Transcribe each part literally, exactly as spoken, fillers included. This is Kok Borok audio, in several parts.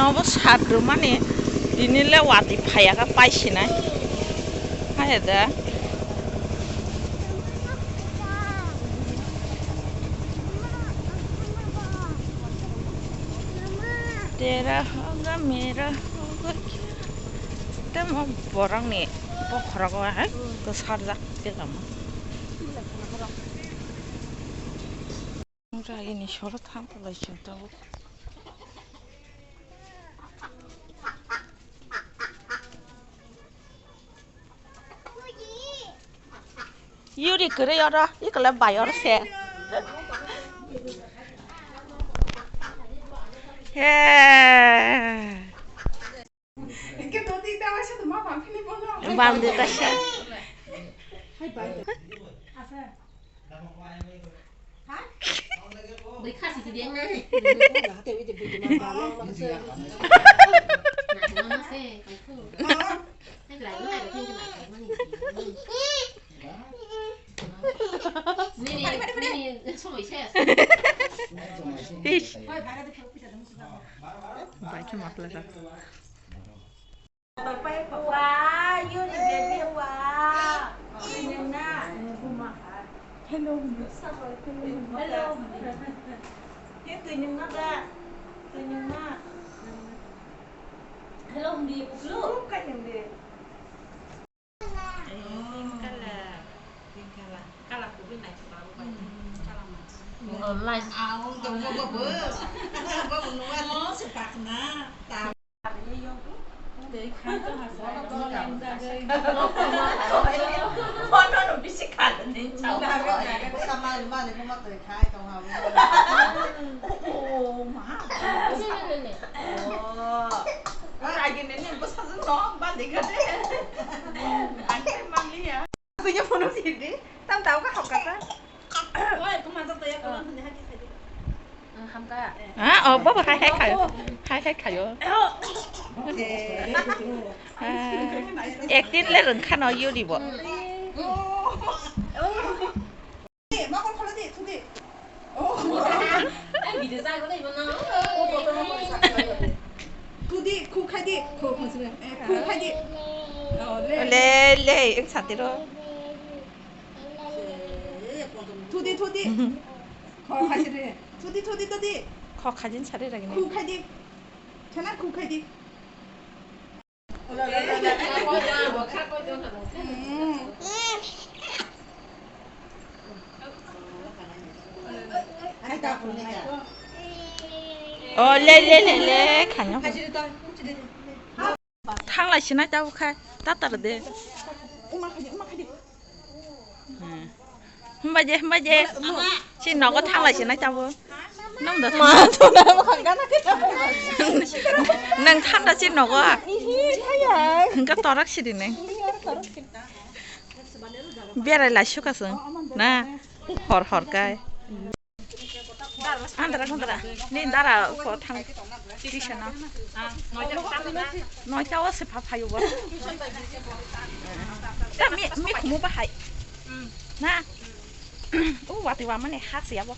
Obo sat rwmani tini le watwi phaiya kha paisinai. Haiya da. Tera hoga mera hoga kya? Tamo borokni bokhorok o hai kwsarjak tei lama. Raini soro thanglai chwng tabuk. Yuri kwrwi oro, ikole bai oro se. He. Bandi ta se. Ish. Bai khe ma khlai kha. Wa, yuri baby, wa. Hello. Hello. Ye twi nwng na da? Twi nwng na? Hello, hindi, puklu. Pink color. Pink color. Color kubui naithok abo bai. Online. Ang tong bo bo. Bo bo nuwa. Mo se pakna. Ta. Tei khan to hasa. Bono no bisi khan ni chao. Sama mali ko ma tei khai tong ha. Oh ma. Oh. Ora gini ni bwsajwk no bali gade. Ang khe manliya. Twiya phone sidi. Tam tau ka hokka ta. Oi, kuma to ya ko ni haki sadi. Hamka. Ha, oh, baba hai hai khayo. Hai hai khayo. Eh. Ah, acting le rwngkha no yuri bo. Oh. Thudi, khu khai di, khu, khu khai di. Oh, le. Le, le, ek sati ro. Thudi, thudi. Kho khai di. Thudi, thudi, thudi. Kho khai din sari ragini. Khu khai di. Chana khu khai di. Oh, le, le, le, le, khanya. Thanglai sinai tabuk khai, tatar de. Hmm. Himbai je, himbai je. Si nogo thanglai sinai tabuk. Nang da. Ma, thuna ma khagana. Nang thanda si nogo. Ihi, thaya. Hingka torak sidi nang. Berai lai sukasung. Na, hor hor kai. Andra, andra. Ni dara ko thang. Tisa na. Noita o se pha phayo bo. Ta mi, mi khumu bahai. Na. U wati wa mane ha se abo.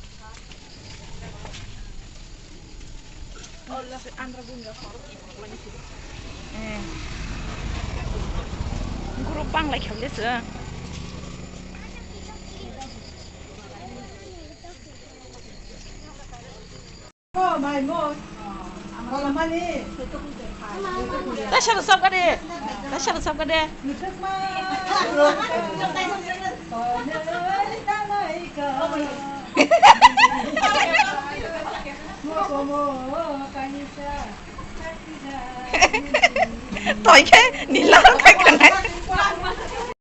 Eh. Group bang lai kham le se. Tasha sab kade. Tasha sab kade. Toy khe nila kai kanai.